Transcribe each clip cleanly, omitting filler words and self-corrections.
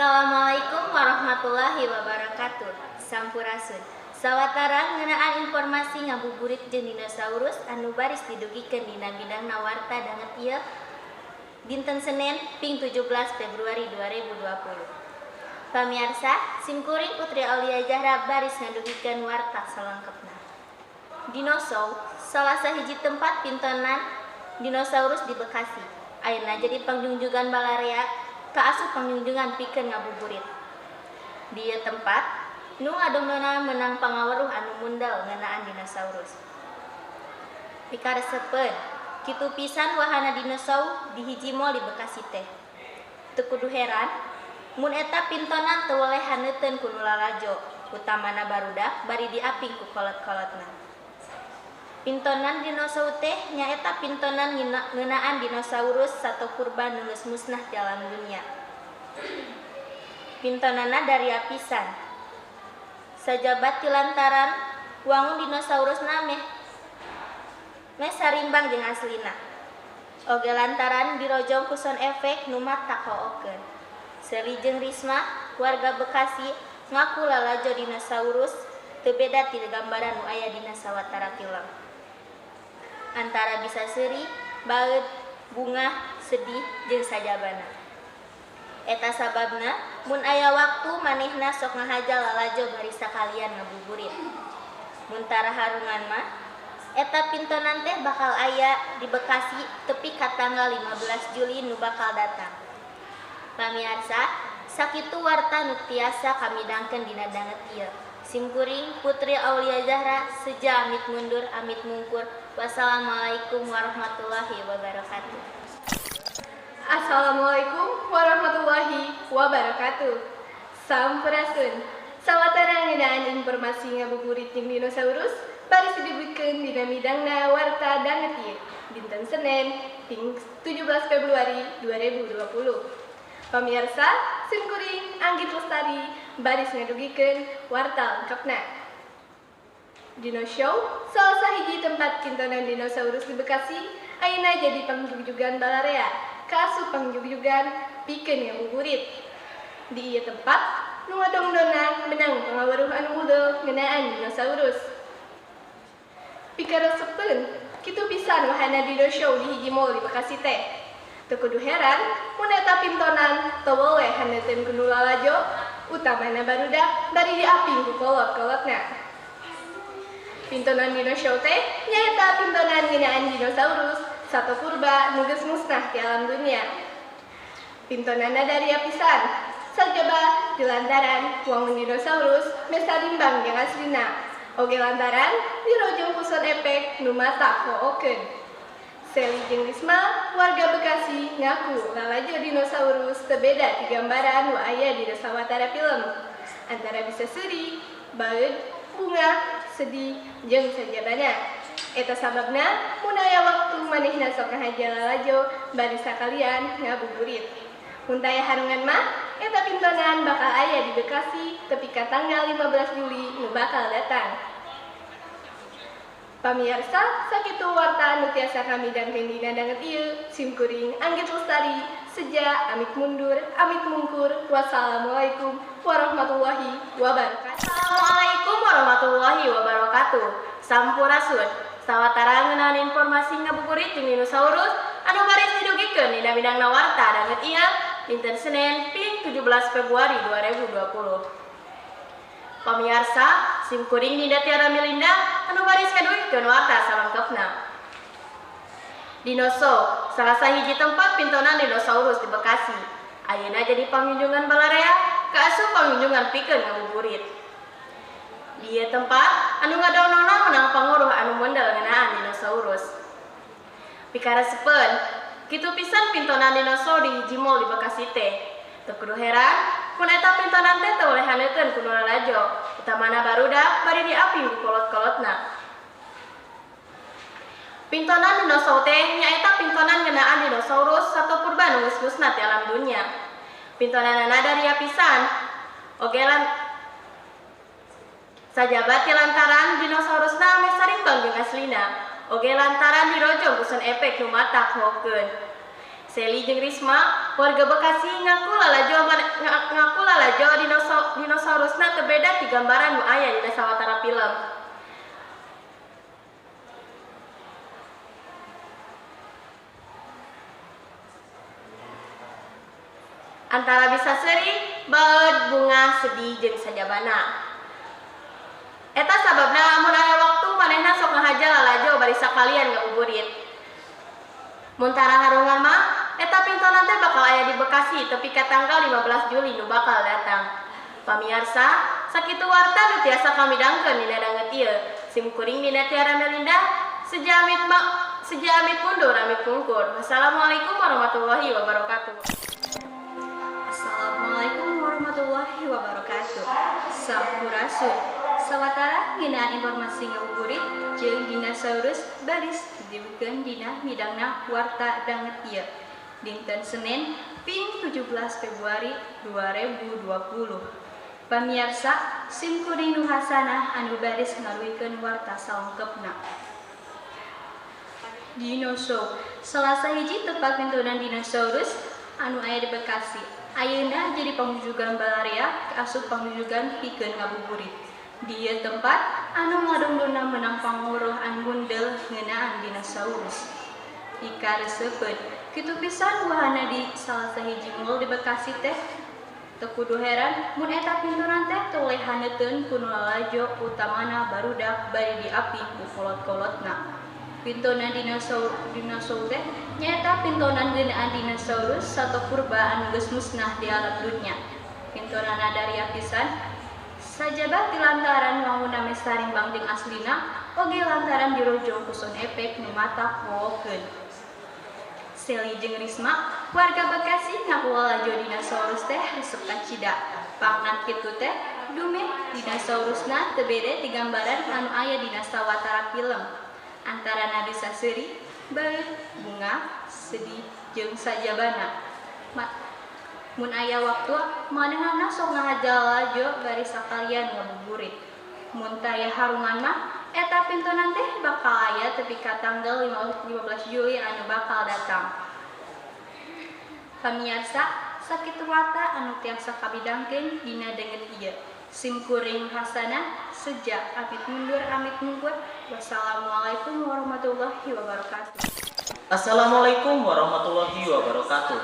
Assalamualaikum warahmatullahi wabarakatuh. Sampurasun. Sawatara ngeunaan informasi ngabuburit jeung dinosaurus anu baris didugikeun dina bidangna warta danget ieu dinten Senin ping 17 Februari 2020. Pamiarsa, simkuring Putri Aulia Zahra baris ngadugikeun warta salengkepna. Dinosaur salah sahiji tempat pintonan dinosaurus di Bekasi. Ayeuna jadi pangjungjugan balarea kaasup pangjungjungan pikeun ngabuburit. Di ieu tempat nu ngadongdona menang pangaweruh anu mundel ngeunaan dinosaurus. Pikaresepeun, kitu pisan wahana dinosaur di hiji mall di Bekasi teh. Teu kudu heran mun eta pintonan teu weleh haneuteun ku nu lalajo, utamana barudak bari diaping ku kolot-kolotna. Pintonan dinosaur teh nyaeta pintonan ngeunaan dinosaurus sato purba nu geus musnah ti alam dunia. Pintonanna daria pisan. Sajaba ti lantaran wangun dinosaurusna meh sarimbang jeung aslina. Oge lantaran dirojong ku sound effect nu matak hookeun. Seli jeung Risma, warga Bekasi, ngaku lalajo dinosaurus teu beda ti gambaran nu aya dina sawatara film. Antara bisa seuri, baeud, bungah, sedih, jeung sajabana. Eta sababna mun aya waktu manehna sok ngahaja lalajo bari sakalian ngabuburit. Mun tara harungan mah, eta pintonan teh bakal aya di Bekasi tepi ka tanggal 15 Juli nu bakal datang. Pamiarsa, sakitu warta nu tiasa kamidangkeun dina danget ieu. Simkuring Putri Aulia Zahra seja amit mundur amit mungkur. Wassalamualaikum warahmatullahi wabarakatuh. Assalamualaikum warahmatullahi wabarakatuh. Sampurasun. Sawatara ngeunaan informasi ngabuburit jeung dinosaurus baris didugikeun dina midangna warta danget ieu dinten Senin ping 17 Februari 2020. Pamirsa, simkuring Anggit Lestari baris ngadugikeun warta lengkapna. Dino Show, salah sahiji tempat kintonan dinosaurus di Bekasi, ayeuna jadi pangjugjugan balarea, kaasup pangjugjugan pikeun ngabuburit. Di ieu tempat, nu ngadongdona menang pangaweruh anu mudel ngeunaan dinosaurus. Pikaresepeun, kitu pisan wahana Dino Show di hiji mall di Bekasi teh. Teu kudu heran mun eta pintonan teu weleh haneuteun ku nu lalajo, utamana barudak bari diaping ku kolot-kolotna. Pintonan Dino Show teh nyaeta pintonan ngeunaan dinosaurus sato purba nu geus musnah ti alam dunia. Pintonanna daria pisan, sajaba di lantaran wangun dinosaurus meh sarimbang jeung aslina. Oge lantaran dirojong ku sound effect nu matak hookeun. Seli jeung Risma, warga Bekasi, ngaku lalajo dinosaurus teu beda ti gambaran nu aya dina sawatara film. Antara bisa seuri, baeud, bungah, sedih, jeung sajabana. Eta sababna mun aya waktu manehna sok ngahaja lalajo bari sakalian ngabuburit. Mun taya harungan mah, eta pintonan bakal aya di Bekasi tepi ka tanggal 15 Juli nu bakal datang. Pamiarsa, sakitu warta nu tiasa kamidangkeun dina danget ieu. Simkuring Anggit Lestari seja amit mundur amit mungkur. Wassalamualaikum warahmatullahi wabarakatuh. Assalamualaikum warahmatullahi wabarakatuh. Sampurasun. Sawatara ngeunaan informasi ngabuburit jeung dinosaurus anu baris didugikeun dina bidangna warta danget ieu dinten Senin ping 17 Februari 2020. Pamiarsa, simkuring Dinda Tiara Melinda anu baris ngadugikeun warta salengkepna. Dinosaur, salah sahiji tempat pintonan dinosaurus di Bekasi. Ayeuna jadi pangjunjungan balarea, kaasup pangjunjungan pikeun ngabuburit. Di ieu tempat anu ngadongdona menang panguruh anu mundel ngeunaan dinosaurus. Pikaresepeun, kitu pisan pintonan dinosaur di hiji mall di Bekasi teh. Teu kudu heran mun eta pintonan teh teu weleh haneuteun ku nu lalajo, utamana barudak bari diaping ku kolot-kolotna. Pintonan dinosaur teh nyaeta pintonan ngeunaan dinosaurus sato purba nu geus musnah ti alam dunia. Pintonanana daria pisan. Oge lan sajaba ti lantaran dinosaurusna meh sarimbang jeung aslina. Oge lantaran dirojong ku sound effect nu matak hookeun. Seli jeung Risma, warga Bekasi ngaku lalajo dinosaurusna teu beda ti gambaran nu aya dina sawatara film. Antara bisa seuri, baeud, bungah, sedih jeung sajabana. Eta sababna mun aya waktu manehna sok ngahaja lalajo bari sakalian ngabuburit. Mun tara harungan mah, eta pintonan teh bakal aya di Bekasi tepi ka tanggal 15 Juli nu bakal datang. Pamiarsa, sakitu warta nu tiasa kamidangkeun dina danget ieu. Sim kuring Dina Tiara Melinda, seja amit mundur amit pungkur. Wassalamualaikum warahmatullahi wabarakatuh. Assalamualaikum warahmatullahi wabarakatuh. Sampurasun. Sawatara ngeunaan informasi ngabuburit jeung dinosaurus baris didugikeun dina midangna warta danget ieu. Dinten Senin ping 17 Februari 2020. Pamiarsa, sim kuring nu hasanah anu baris ngaluikeun warta salengkepna. Dinosaur, salah sahiji tempat pintonan dinosaurus anu aya di Bekasi. Ayeuna jadi pangjujugan balarea asup pangjujugan pikeun ngabuburit. Di ieu tempat anu ngadongdona meunang panguruh anu mundel ngeunaan dinosaurus. Ika reseupeun, kitu pisan wahana di salah sahiji mall di Bekasi teh. Teu kudu heran mun eta pintonan teh teu lehaneutkeun ku nu lalajo utamana barudak bari diaping ku kolot-kolotna. Pintonan dinosaur teh nyaeta pintonan ngeunaan dinosaurus sato purba anu geus musnah di alam dunya. Pintonanna daria pisan sajaba ti lantaran wangunna meh sarimbang jeung aslina oge lantaran dirojong ku sound effect nu matak wowokeun. Seli jeung Risma, warga Bekasi ngaku lalajo dinosaurus teh resep kacida. Pangna kitu teh dumeh dinosaurusna teu beda ti gambaran anu aya dina sawatara film. Antarana bisa seuri, baeud, bunga, sedih jeung sajabana. Mun aya waktu manehna sok ngahaja lalajo bari sakalian ngabuburit. Mun taya harungan mah eta pintonan teh bakal aya tepi ka tanggal 15 Juli anu bakal datang. Pamiarsa, sakitu warta anu tiasa kabidangkeun dina danget ieu. Sim kuring hasanah, seja amit mundur amit mungkur. Wassalamualaikum warahmatullahi wabarakatuh. Assalamualaikum warahmatullahi wabarakatuh.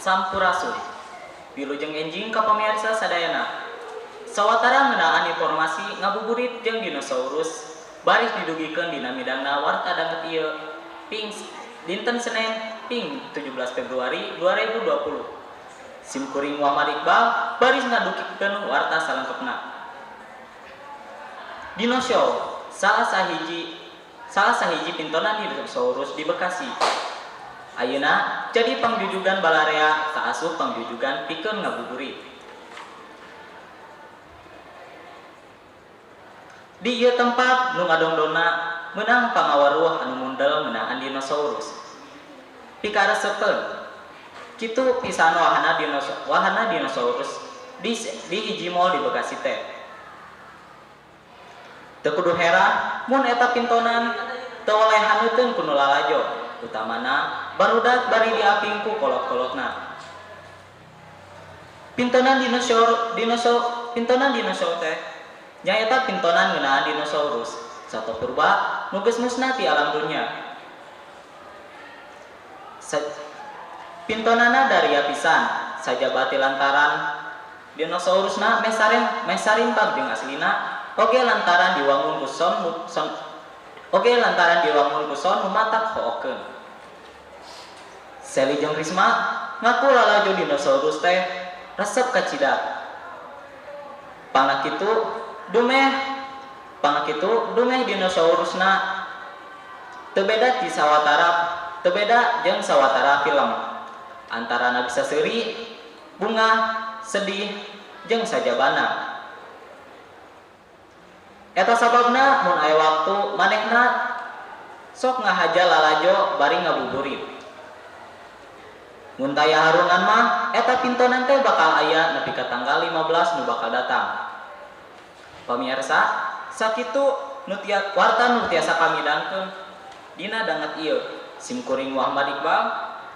Sampurasun. Wilujeng enjing ka pamirsa sadayana. Sawatara ngeunaan informasi ngabuburit jeung dinosaurus baris didugikeun dina midangna warta danget ieu ping dinten Senin ping 17 Februari 2020. Sim kuring Muhammad Iqbal baris ngadugikeun warta salengkepna. Dinosaur salah sahiji pintonan dinosaurus di Bekasi. Ayeuna jadi pangjujugan balarea kaasup pangjujugan pikeun ngabuburit. Di ieu tempat nu ngadongdona meunang pangawaruh anu mundel ngeunaan dinosaurus. Pikaresepeun kitu pisan wahana dinosaurus di hiji mall di Bekasi teh. Teu kudu heran mun eta pintonan teu lehaneutkeun ku nu lalajo, utamana barudak bari diaping ku kolot-kolotna. Pintonan dinosaur teh nyaeta pintonan ngeunaan dinosaurus sato purba nu geus musnah ti alam dunya. Pintonanna daria pisan sajaba ti lantaran dinosaurusna meh sarimbang jeung aslina oge lantaran diwangun ku sound nu matak hookeun. Seli jeung Risma ngaku lalajo dinosaurus teh resep kacida. Pangna kitu dumeh dinosaurusna teu beda jeung sawatara film. Antarana bisa seuri, bunga, sedih jeung sajabana. Eta sababna mun aya waktu manehna sok ngahaja lalajo bari ngabuburit. Mun taya harungan mah eta pintonan teh bakal aya nepi ka tanggal 15 nu bakal datang. Pamirsa, sakitu nu warta nu tiasa kamidangkeun dina danget ieu. Sim kuring Muhammad Iqbal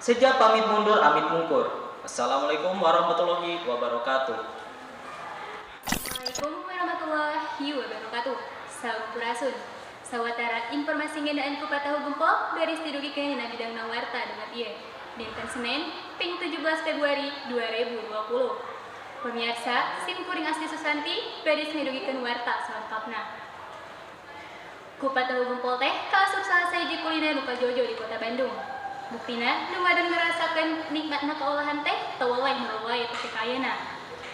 Seja pamit mundur, amit mungkur. Assalamualaikum warahmatullahi wabarakatuh. Assalamualaikum warahmatullahi wabarakatuh. Sampurasun. Sawatara informasi ngeunaan kupat tahu gempol baris didugikeun dina bidang warta danget ieu. Dinten Senin, ping 17 Februari 2020. Pemirsa, sim kuring Asli Susanti baris ngidugikeun warta salengkapna. Kupat tahu gempol teh kaasup salah sahiji kuliner nu kajojo di Kota Bandung. Buktina nu ngadon ngarasakeun nikmatna kaolahan teh teu weleh nu wae tepi ka ayeuna.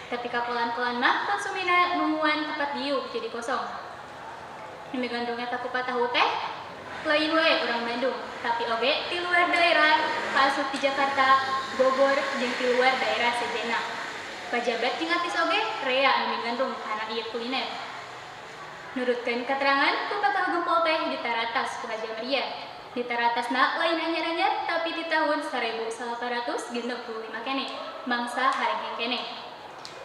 Tapi kapelan-pelan mah konsumina nungguan tempat diuk jadi kosong. Nu migandrung eta kupat tahu teh lain wae urang Bandung, tapi oge ti luar daerah, kaasup di Jakarta, Bogor, jeung ti luar daerah sejenna. Pajabat jeung artis oge rea anu migandrung kana ieu kuliner. Nurutkeun keterangan, kupat tahu gempol teh ditaratas ku Haja Maria. Ditaratasna lain anyar-anyar tapi di tahun 1865 keneh, mangsa harengheng keneh.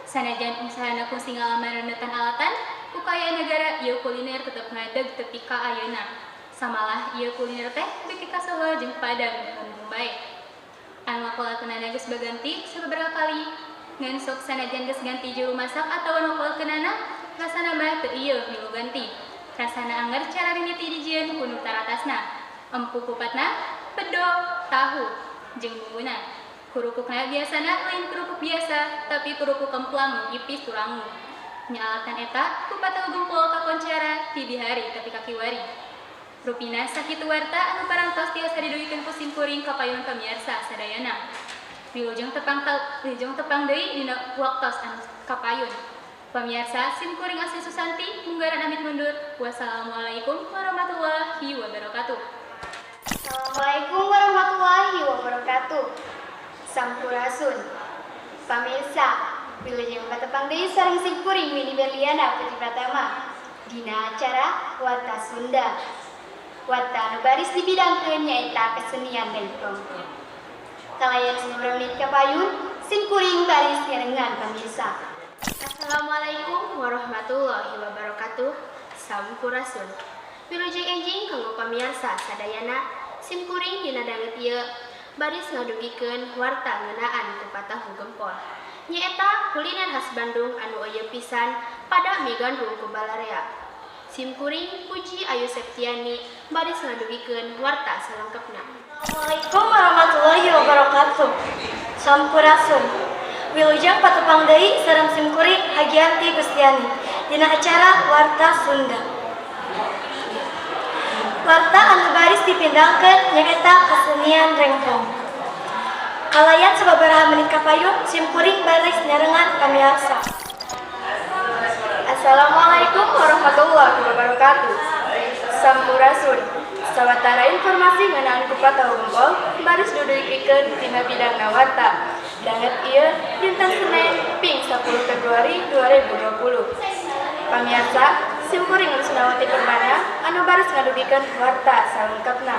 Sanajan usahana kungsi ngalaman rendetan alatan, ku kaayaan negara ieu kuliner tetep ngadeg tepi ka ayeuna. Samalah ieu kuliner teh beuki kasohor jeung padang gandrung bae. Anu ngakolakeunana geus baganti sababaraha kali, ngan sok sanajan geus ganti juru masak atawa nu ngakolakeunana, rasana mah teu ieu milu ganti. Rasana anger cara mimiti dijieun ku nu taratasna. Empuk kupatna, pedo, tahu, jeung bumbuna. Kerupukna biasana lain kerupuk biasa, tapi kerupuk kemplang nu ipis turangu. Nya alatan eta, kupat tahu gempol kakoncara ti bihari tepi ka kiwari. Rupina sakitu warta anu parantos tiasa didugikeun ku simkuring ka payun pamiarsa sadayana. Wilujeng tepang wilujeng tepang deui dina waktos anu kapayun. Pamiarsa, simkuring Asli Susanti munggaran amit mundur. Wassalamualaikum warahmatullahi wabarakatuh. Assalamualaikum warahmatullahi wabarakatuh. Sampurasun. Pamirsa, wilujeng patepang deui sareng simkuring Windy Berliana Putri Pratama dina acara Warta Sunda. Warta anu baris dibidangkeun nyaeta kesenian rengkong. Kalayan sababaraha menit kapayun, simkuring baris nyarengan pamirsa. Assalamualaikum warahmatullahi wabarakatuh. Sampurasun. Wilujeng enjing kanggo pamirsa sadayana, simkuring dina danget ieu baris ngadugikeun warta ngeunaan kupat tahu gempol. Nyaeta kuliner khas Bandung anu eueuh pisan pada migandrung ku balarea. Simkuring Puji Ayu Septiani baris ngadugikeun warta salengkapna. Assalamualaikum warahmatullahi wabarakatuh. Sampurasun. Wilujeng patepang deui sareng simkuring Hagianti Gustiani dina acara Warta Sunda. Warta anu baris dipindangkeun nyaeta kesenian rengkong. Kalayan sababaraha menit kapayun, simkuring baris nyarengan pamirsa. Assalamualaikum warahmatullahi wabarakatuh. Sampurasun. Sawatara informasi ngeunaan kupat tahu gempol baris didugikeun dina bidang warta. Danget ieu dinten Senin ping 10 Februari 2020. Pamirsa, simkuring Rusnawati Permana anu baris ngadugikeun warta salengkapna.